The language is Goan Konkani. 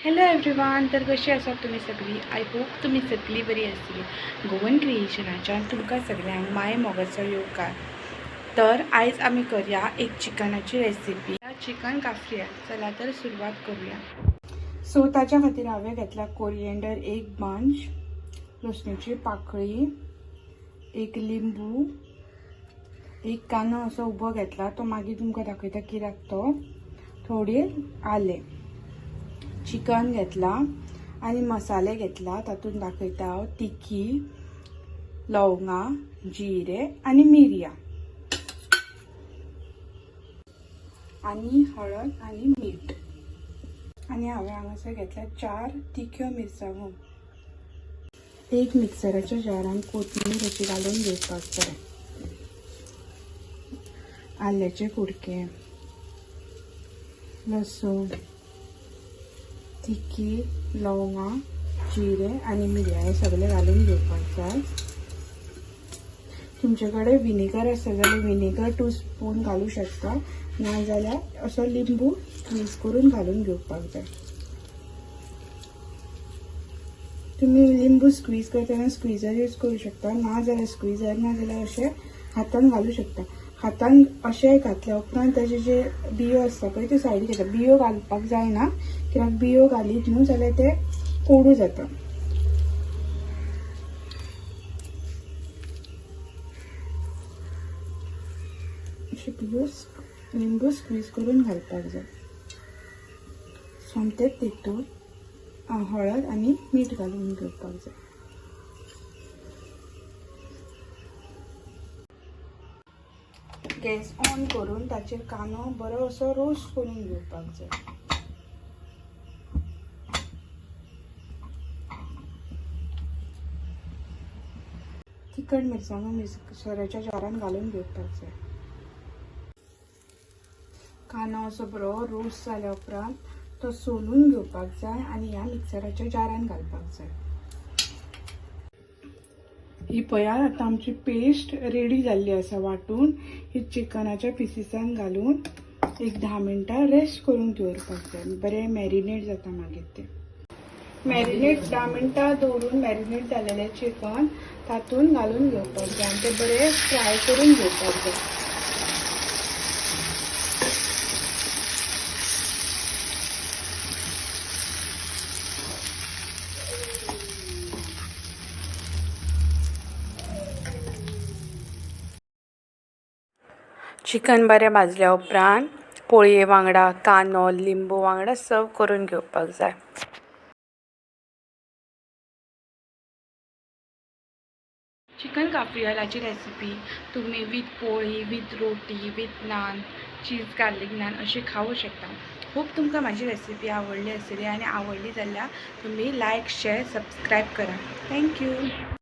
हॅलो एवरीवन, तर कशी आसात तुमी सगळी? I hope तुमी सगळी बरी आसतली. गोवन क्रिएशनाच्यान तुमकां सगळ्यांक माय मोगाचो येवकार. तर आयज आमी करया एक चिकनाची रेसिपी, चिकन काफ्रियल. चला तर सुरवात करूया. सो ताच्या खातीर हांवें घेतला कोरिएंडर एक बंच, लसणीची पाकळी, एक लिंबू, एक कांदो असो उबो घेतला, तो मागीर तुमकां दाखयता कित्याक तो, थोडी आलें, चिकन घेतला आनी मसाले घेतला. तातूंत दाखयता हांव तिखी, लवंगां, जिरे आनी मिरयां आनी हळद आनी मीठ. आनी हांवें हांगासर घेतल्या 4 तिख्यो मिरसांगो. एक मिक्सराच्या जारान कोथमीर अशी घालून घेवपाक जाय, आल्याचे कुडके, लसूण, तिखी, लवंगां, जिरे आनी मिरयां हे सगळे घालून घेवपाक जाय. तुमचे कडेन विनेगर आसा जाल्यार विनेगर 2 स्पून घालू शकता, ना जाल्यार असो लिंबू स्क्वीज करून घालून घेवपाक जाय. तुमी लिंबू स्क्वीज करतना स्क्वीजर यूज करू शकता, ना जाल्यार स्क्वीजर ना जाल्यार अशें हातान घालू शकता. हातान अशें घातल्या उपरांत ताजे जे बियो आसता पळय त्यो सायडीक घेता. बियो घालपाक जायना, कित्याक बियो घालीत न्हू जाल्यार ते कोडू जाता. अशे बियो लिंबू स्क्वीज करून घालपाक जाय. सोमतेच तितून हळद आनी मीठ घालून घेवपाक जाय. गॅस ऑन करून ताचेर कांदो बरो असो रोस्ट करून घेवपाक जाय. तिखट मिरसांगो मिक्सराच्या जारान घालून घेवपाक जाय. कांदो असो बरो रोस्ट जाल्या उपरांत तो सोलून घेवपाक जाय आनी ह्या मिक्सराच्या जारान घालपाक जाय. ही पळयात आतां आमची पेस्ट रेडी जाल्ली आसा वांटून. ही चिकनाच्या पिसीसान घालून एक 10 मिनटां रेस्ट करूंक दवरपाक जाय. बरें मॅरिनेट जाता मागीर तें. मॅरिनेट 10 मिनटां दवरून मॅरिनेट जालेलें चिकन तातूंत घालून घेवपाक जाय आनी तें बरें फ्राय करून घेवपाक जाय. चिकन बरें भाजल्या उपरांत पोळये वांगडा, कांदो, लिंबू वांगडा सर्व करून घेवपाक जाय. चिकन काफ्रियलाची रेसिपी तुमी with poli, with roti, with naan, cheese garlic naan अशी खावूं शकता. होप तुमकां म्हाजी रेसिपी आवडली आसतली आनी आवडली जाल्यार तुमी लायक, शेअर, सबस्क्रायब करा. Thank you.